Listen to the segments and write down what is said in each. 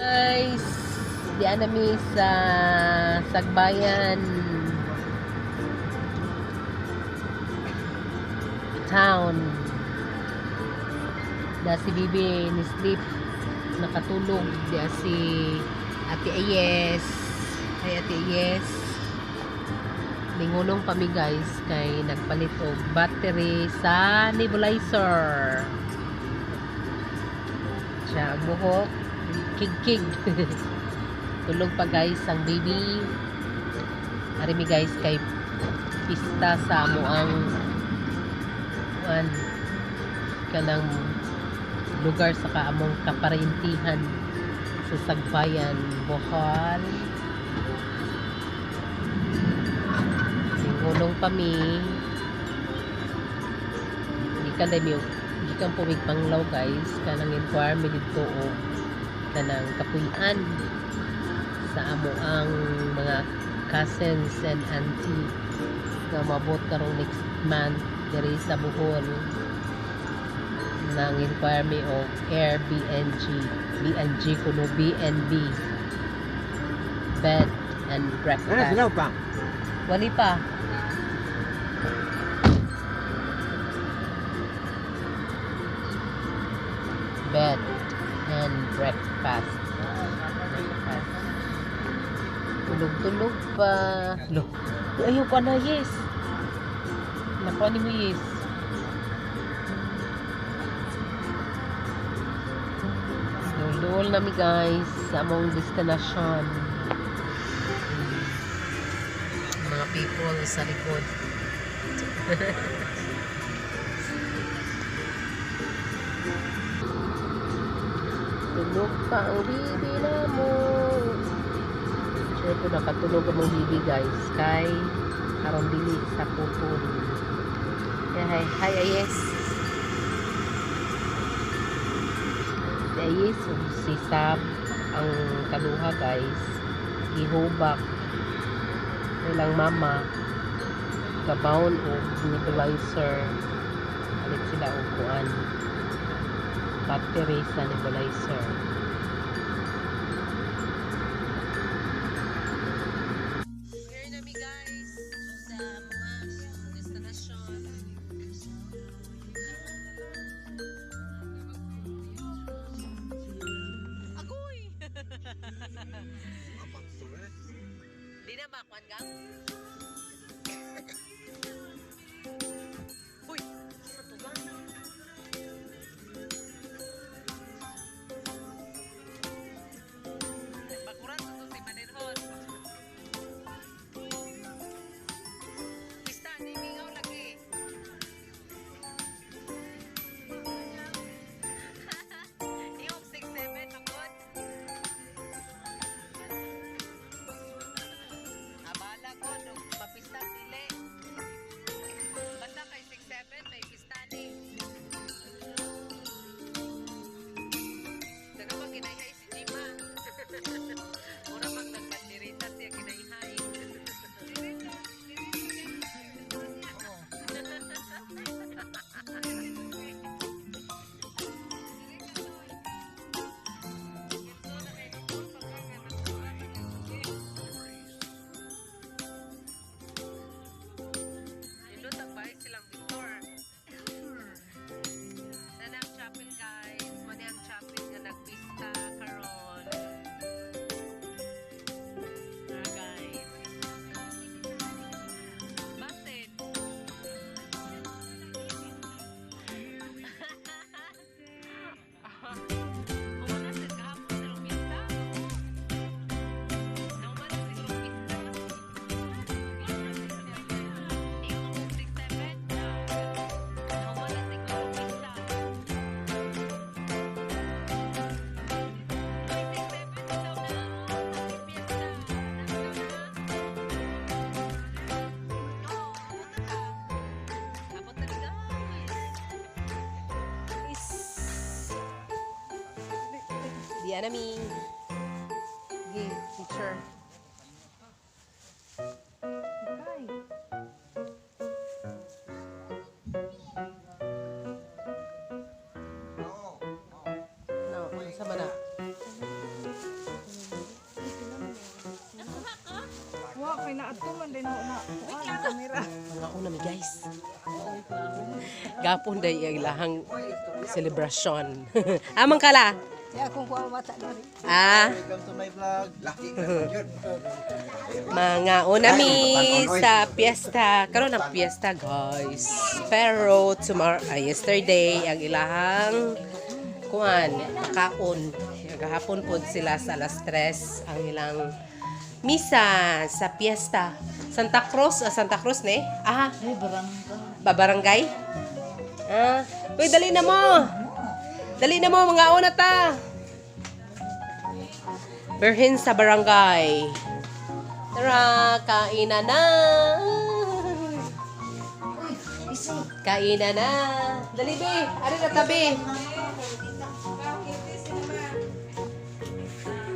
Guys, di nami sa Sagbayan town. Da si Bibi ni sleep, nakatulog. Di si Ate Ayes. Hi, Ate Ayes. Ningulong pa mi, guys, kay nagpalit og battery sa nebulizer. Siya ang buhok kig-kig. Tulog pa, guys, ang baby. Ari mi, guys, kay pista sa amoang kuan, kanang lugar sa kaamong kaparintihan sa Sagbayan, Bohol. Ningulong pa mi. Gikan dai mi, gikan po mig Panglao, guys, kanang inquire mi didto og kanang kapuy-an sa amo ang mga cousins and auntie nga mabot karong next month diri sa Bohol. Nang inquire mi og Airbnb, BNG kuno, BNB, bed and Ano breakfast. sila pa? Wali pa. Bed and breakfast. Breakfast. Tulog-tulog pa. Lo. Ayaw ko na, yes. Nakuha ni mo, yes. Dul-dul na mi, guys, sa among destination. Mga people sa likod. Tulog pa ang bibi na mo. Sure po nakatulog ang mong bibi, guys. Kay aron dili sa putol. Yeah, hi, hi, Ayes. Si Ayes ug si Sab ang kaluha, guys. Gihubak nilang mama kabaon og nebulizer. Alit sila og kuan, battery sa nebulizer. Here na mi, guys, sa mga destinasyon. Agoy! Di na makuan gang? Uy! Sa tugang? Bakuran to si Manirhon. Pista ni mingaw lagi. Yung 6-7 magod. Abala ko og papista dili. Basta kay 6-7 may pista ni. Daga pag kinayhay si Jima. Mura pag nagbandirita siya kinayhay. Oo. Nindot ang bahay silang Victor. Sana ang chapel, guys. Mani ang chapel nga nagpista karon. Ah, guys. Basin. Humana sa kahapon silang pista. Nahuman na siguro pista. Ikaw kung 6-7. Nahuman na siguro pista. Ay, 6-7 daw na. Happy Fiesta. Daw na. Oo, abot na ta. Abot na ni, guys. Di na mi. Sige, picture. Okay. No, unsa man na? Ato man din na ang kamera. Mga una mi, guys. Gapon day ang ilahang selebrasyon. Amang kala. Ya akong kuha mata diri. Ah, Welcome to my vlog. Laki ka yun. mga una mi sa piyesta. Karon ang piyesta, guys. Pero tomorrow, yesterday ang ilahang kuan, kaon. Gahapon pod sila sa alas 3 ang ilang misa sa piyesta. Santa Cruz, Santa Cruz ne? Ah, babarangay. Ah, uy, dali na mo. Dali na mo, mga una ta. Berhin sa barangay. Tara, kainan na. Kainan na. Dali, be. Ari na tabi.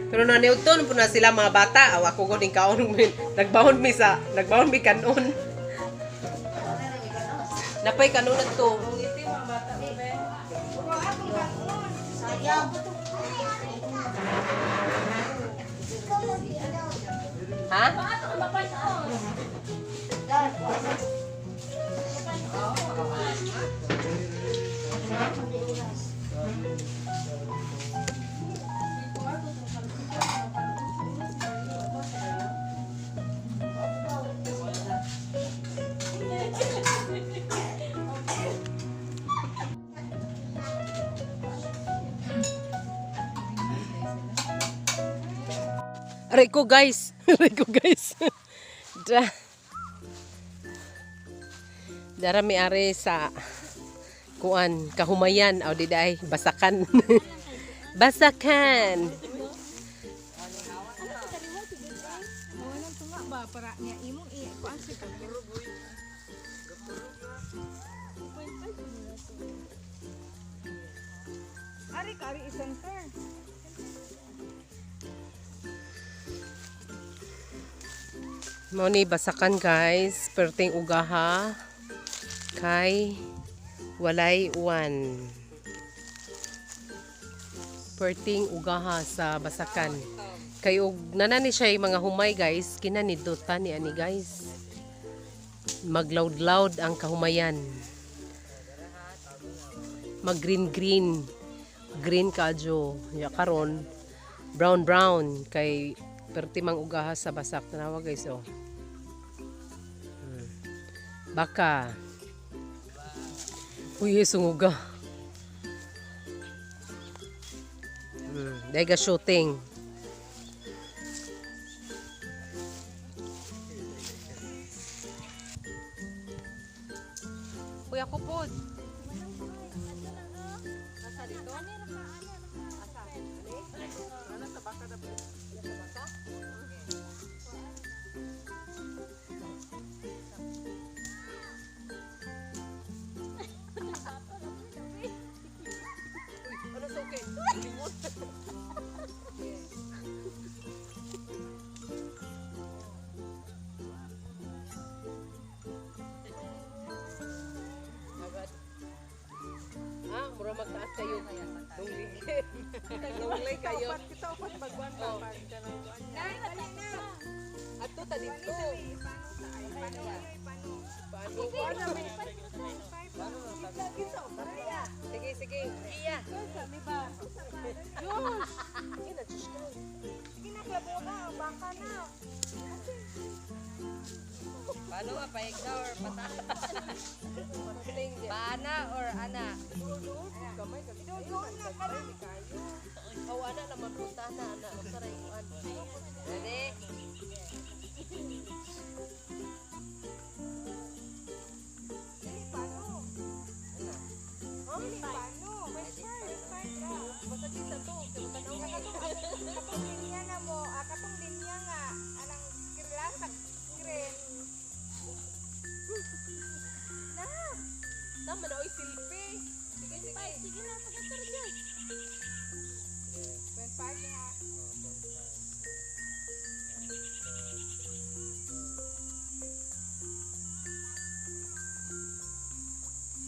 Pero naniudton po na sila mga bata. Aw, ako ko din kaon. Nagbaon mi sa, nagbaon mi kanon. Napay kanon to. Ha? Aray ko, guys. Aray ko, guys. Da. Darami are sa kuan kahumayan aw di day basakan. Basakan. Walang tunga ba para niya imong i kuan si Ari ka ari i-center. Mao ni basakan, guys, perting ugaha kay walay uwan. Perting ugaha sa basakan. Kay og nana ni siya yung mga humay, guys, kinanidutan ni ani, guys. Magloud-loud ang kahumayan. Mag green green. Green kadyo. Ya karon brown brown kay perti mang ugaha sa basak. Tanawa, guys, oh. Baka. Uy, sunguga. Dega shooting. Uy, ako po. Ano sa okay? Ah, mura magtaas kayo. Lungli. Lungli kayo. Kita upat bagwan pa Oh. pa. Ato ta dito. Paano sa ay paano Paano? Sige, sige. Iya. Diyos! Ay, na, Diyos ko. Sige na klabo ka, baka na. Paano ba? Paigda or pata? Paana or ana? Doon na ka na. Oh, ana naman po sana, ana. Saray ko, ana. Ready? Dili paano? Dili paano? Wait first, start ka. Basta di sa to, kaya matanaw ka. Katong linya na mo, katong linya nga anang kirla sa screen. Na. Tama na, oy, silpi. Sige, sige. Sige na, pagatar dyan. 25 ha.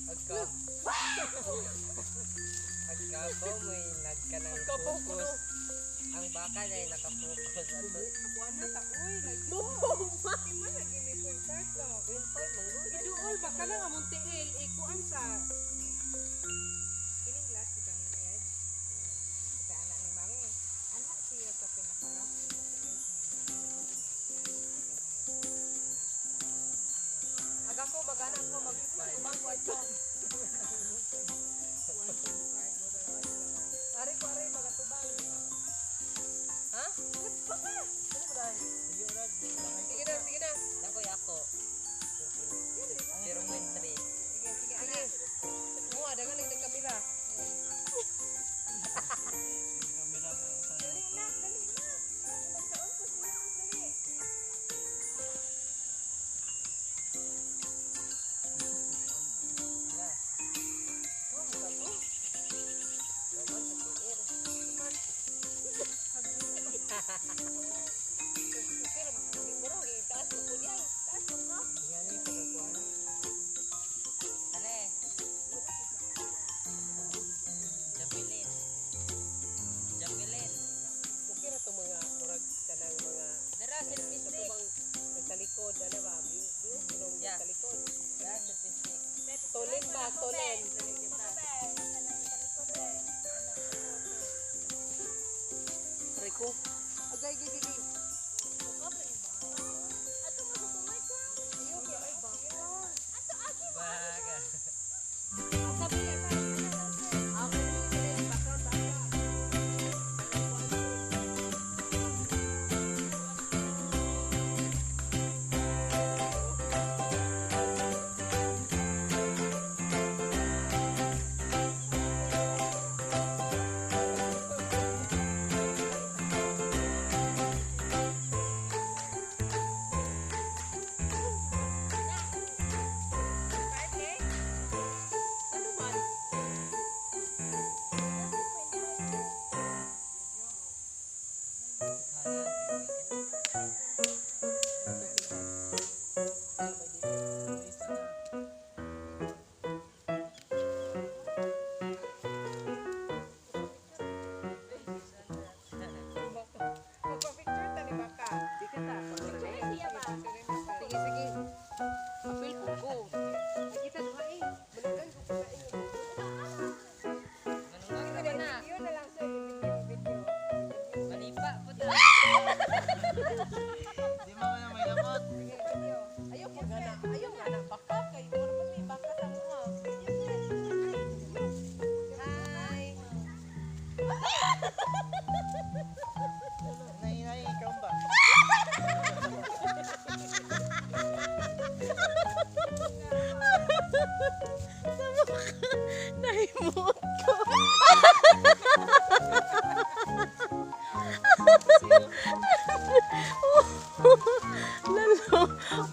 Pagka. Pagkabaw mo'y nagkanang Pagkabaw ko, no. focus. Ang baka na naka-focus ato. Kuan na ta, uy, lagi. Di man lagi may 0.5 no. 0.5 man gud. Iduol ba ka lang among tiil ikuan sa kining last kita ning edge. Sa anak ni mami. Anak siya sa pinaka-rough sa tiil. Aga ko magana ko magtubang ko ato. Ari ko ari magatubang. Ha? Ano ba dahil? Sige na, sige na. Dakoy ako. 0.3. Sige, sige, Sige. anak. Mo ada ka lang kamera. Dali na, dali na. Magsaon po siya, dali. Na. Oh, sa to. Naman sa tiil. Pero mo raw itaas mo po niya. Taas mo ka. Yan yung pagkakuha. Are. Jabilin. Jabilin. Okay ra to mga murag kanang mga Dara selfie sa stick. tubang nagtalikod ano ba? Biyo kinong Yeah. nagtalikod. Dara selfie stick. Tolen ba? Tolen. Rico. Agay gay gay. gay. Baga. Ano man? Magpa-picture ta ni Baka. Di ka ta. Picture Sige, sige. Apil po ko. Ay, kita duha eh. Balikan ko pa eh. Manungag ka na. Video na lang sir, video, video. Malipa po ta. Di mo na may lamot. Sige, video. Ayaw ko nga na. Ayaw nga na. Baka kayo. Wala pa may baka sa mga. Hi. Nahinay ikaw ba? Nahimuot ko. Lalo.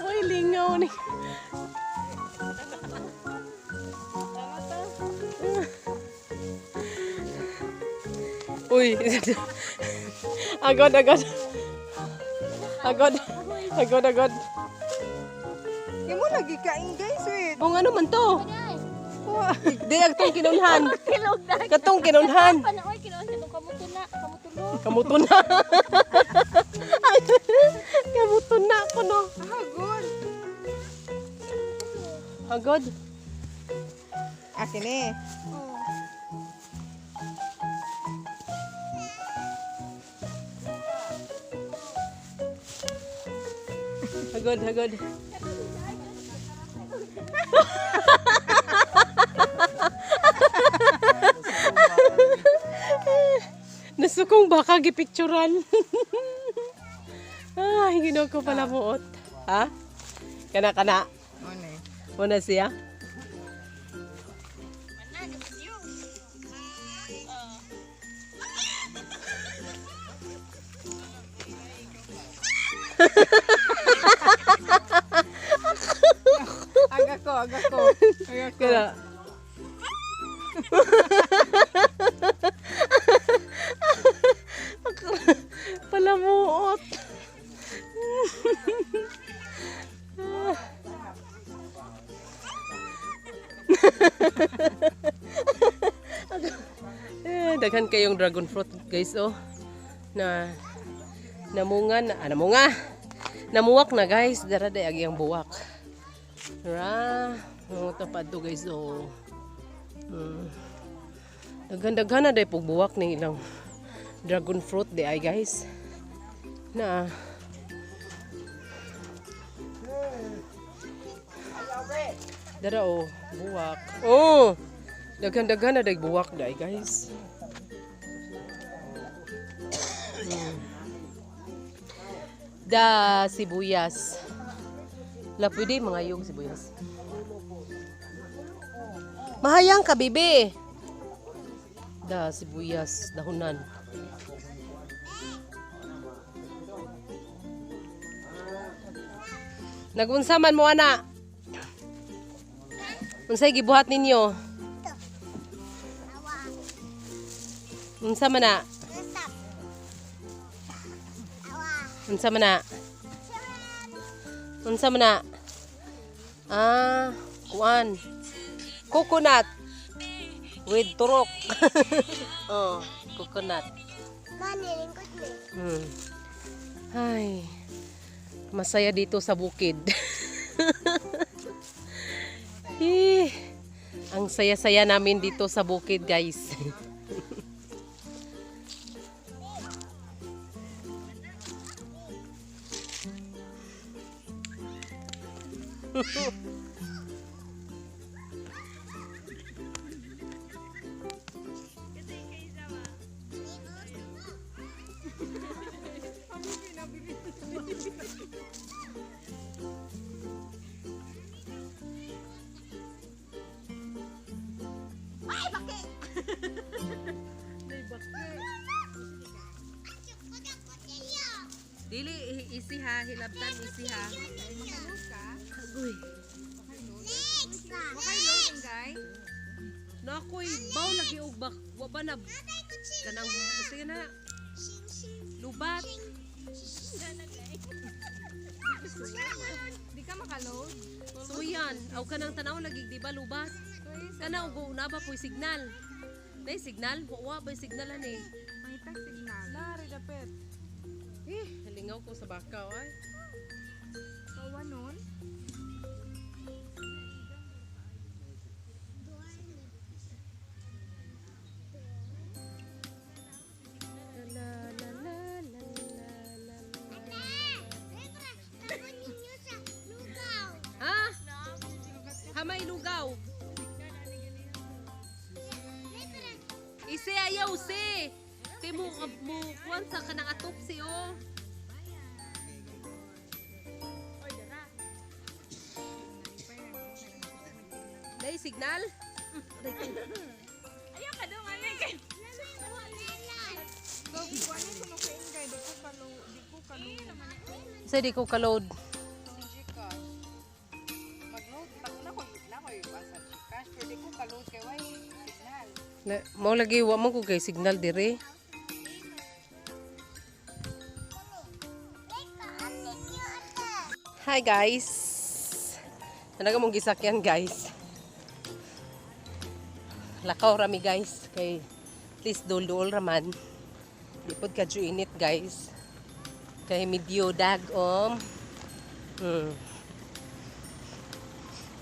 Uy, lingaw ni. Uy. Agad, agad. Agad. Agad, agad. Imo lagi kain guys, wait. O ano man to? Di, agtong kinunhan. Katong kinunhan. Panaoy, kinuon sa kamuto na, kamutulo. Kamuto na. Kamuto na ako no. Hagod. Hagod. Akin eh. Oh. Hagod, hagod. Nasukong baka gipicturan. Ay, ginoo ko pala buot. Ha? Kana kana. Ano eh. Muna siya. Aga ko, aga ko. Aga ko. Kana. Palamuot. Eh, daghan kayong dragon fruit, guys, oh. Na namunga na, namunga. Namuwak na, guys. Dara day agi ang buwak. Ra, oh, pa to, guys, oh. Daghan-daghan na day pug buwak ni ilang dragon fruit di ay, guys. Na. Dara oh, buwak. Oh. Daghan-daghan na day buwak day, guys. Da sibuyas. La pwede mga yung sibuyas. Mahayang ka, bibi. Da sibuyas dahunan. Nagunsa man mo ana? Unsay gibuhat ninyo? Unsa man na? Unsa man na? Unsa man na? Ah, kuan. Coconut with turok. Oh, coconut. Manilingkod ni. Ay. Masaya dito sa bukid. Eh, ang saya-saya namin dito sa bukid, guys. Dili easy ha, hilabtan easy ha. Agoy. Okay, loading, guys. Nakoy, baw lagi og bak, wa ba na kanang sige na. Lubat. Di ka makaload. So yan, aw kanang tanaw lagi di ba lubat? Kana og una ba po'y signal. Nay signal, wa ba signal ani. Mangita signal. Lari dapet. Eh, halingaw ko sa bakaw ay. Kawa nun. La la la la la la. Ha? Hamay lugaw. Ise ayaw si. Kay mo mo kuan sa kanang atop si oh. Day signal? Ayaw ka daw, manay. So, kuwanin ko no kain kay di ko kalo, di ko kalo. Sa di ko ka-load. Gcash. Mag-load, pag na ko, na ko yung sa Gcash, pero di ko ka-load kay way signal. Na, mao lagi wa man ko kay signal dire. Hi, guys. Talaga mong gisakyan, guys. Lakaw rami, guys, kay at least dol-dol raman. Di pod kadyo init, guys. Kay medyo dag-om.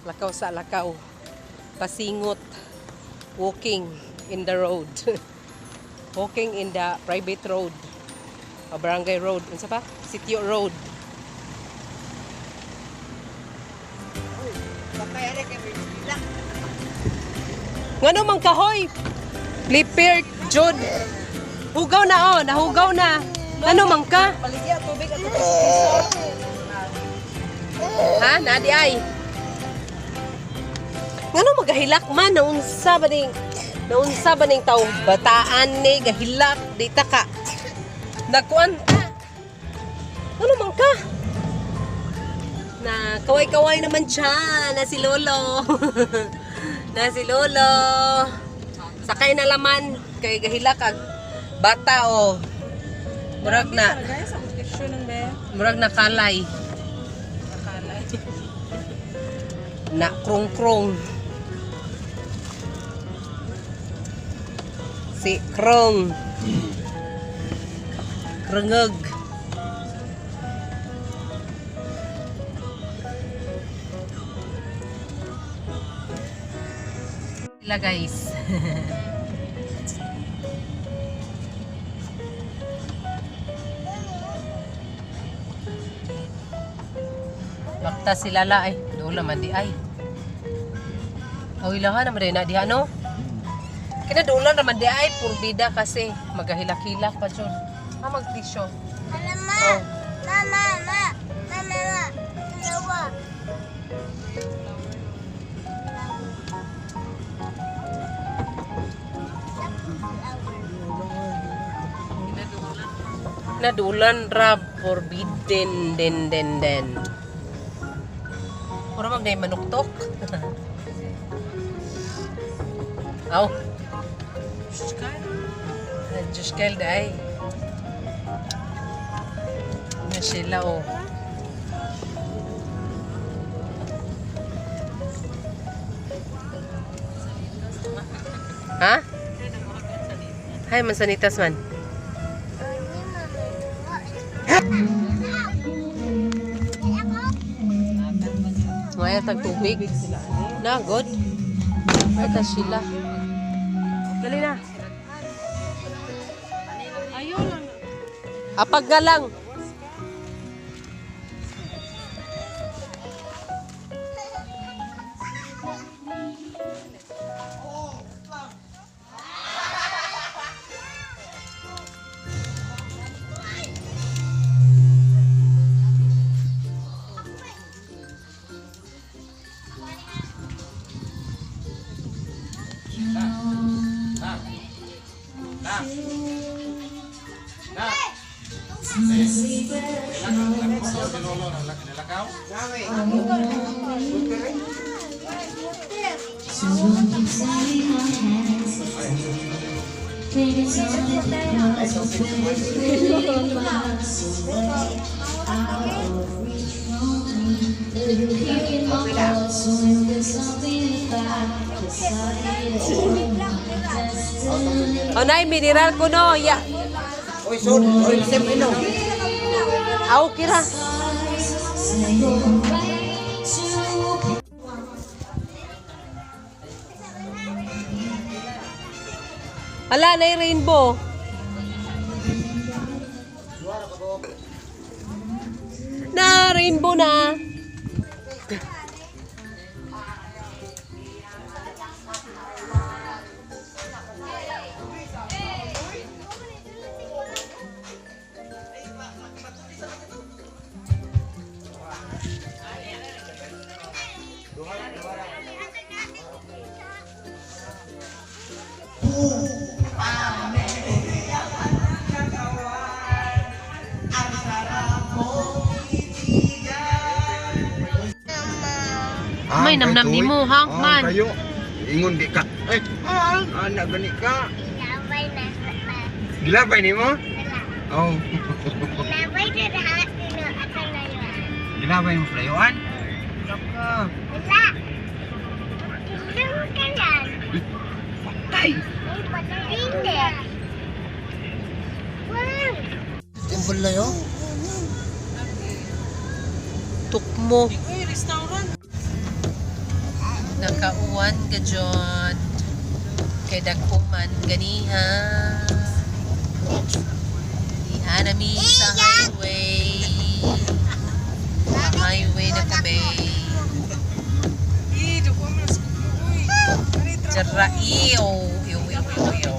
Lakaw sa lakaw. Pasingot. Walking in the road. Walking in the private road. O barangay road. Unsa pa? Sitio road. Bakay ari kay may sila. Ngano man kahoy? Flipper, Jod. Hugaw na oh, nahugaw na. Ano man ka? Paligya tubig at piso. Ha, nadi ay. Ngano magahilak man naunsa ba ning taw bataan ni gahilak di ta ka. Nagkuan ta. Ano man ka? Na kaway-kaway naman siya na si Lolo. Na si Lolo. Sakay na laman kay gahilak ag bata oh. Murag na Guys, ang tissue nang be. murag na kalay. Nakalay. Na krong-krong. Si Krong. Rangag. Sila guys. Bakta sila la ay. Doon naman di ay. Aw ilahan naman din na diha no. Kinadulan naman di ay purbida kasi magahilak-hilak pa jud. Ha magtisyo. Alam ma. Oh. Mama, ma. Mama, ma. Dalawa. Nadulan ra forbidden den den den. Puro mag nay manuktok. Aw. Diyos kail day. Na sila oh. Ha? Hay, mansanitas man. Maya tag tubig. Na, good. Ay, ta sila. Dali na. Apag nga lang. O nay, mineral ko no. Ya. Oy, so, oy, sem ino. Aw, kira. Ala, nay rainbow. Na, rainbow na. May namnam kay nimo, tuig. hang Ah, man. Kayo. Ingon di ka. Eh, anak gani ka. Laway na. Gilabay nimo? Oh. Laway na lahat nino at layuan. Gilabay mo playuan? Naka. Wala. Tulong ka lang. Patay. May patay. Wow. Timbol na yun. Tukmo. Nakauwan ka dyan. Kay dagkuman ganiha. Diha nami sa highway. Sa highway na kami. Tsara, iyo. Iyo, iyo, iyo, iyo.